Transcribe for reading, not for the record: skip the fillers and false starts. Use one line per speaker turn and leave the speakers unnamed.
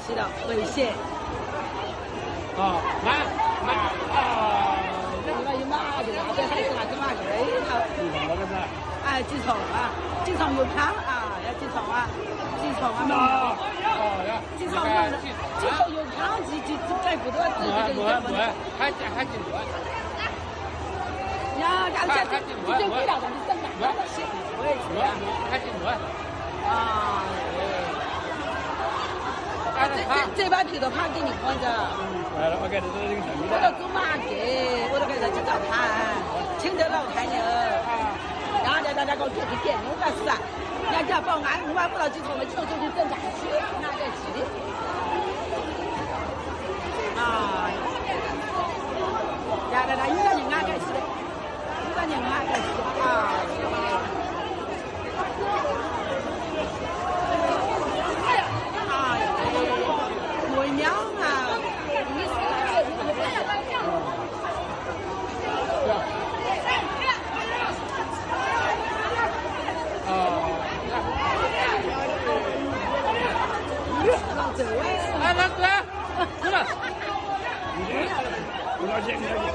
是了，危險。
哦，馬馬啊！
你話要馬就拿邊開始拿隻馬就呢頭。哎，記錯啊，記錯又胖啊，要記錯啊，記錯啊，記錯記錯又胖，記記記改不多，記記
不不，還還記住。
呀，剛才這這味道，你整哪個西？我也是啊。
還記住
啊。這這這把皮都怕給你看着。
來了，我給你這個
我都走馬街，我都給他去找他，請得老太牛。然後叫大家給我做個點，我講是啊，人家保安五萬不到幾重的，幾重就去整大去，哪個去的？啊！來來來，有點人哪個去的？有點人哪個去啊？哎呀，我娘啊！你是老周哎！
哎，老周，过来。
五块錢，五塊錢。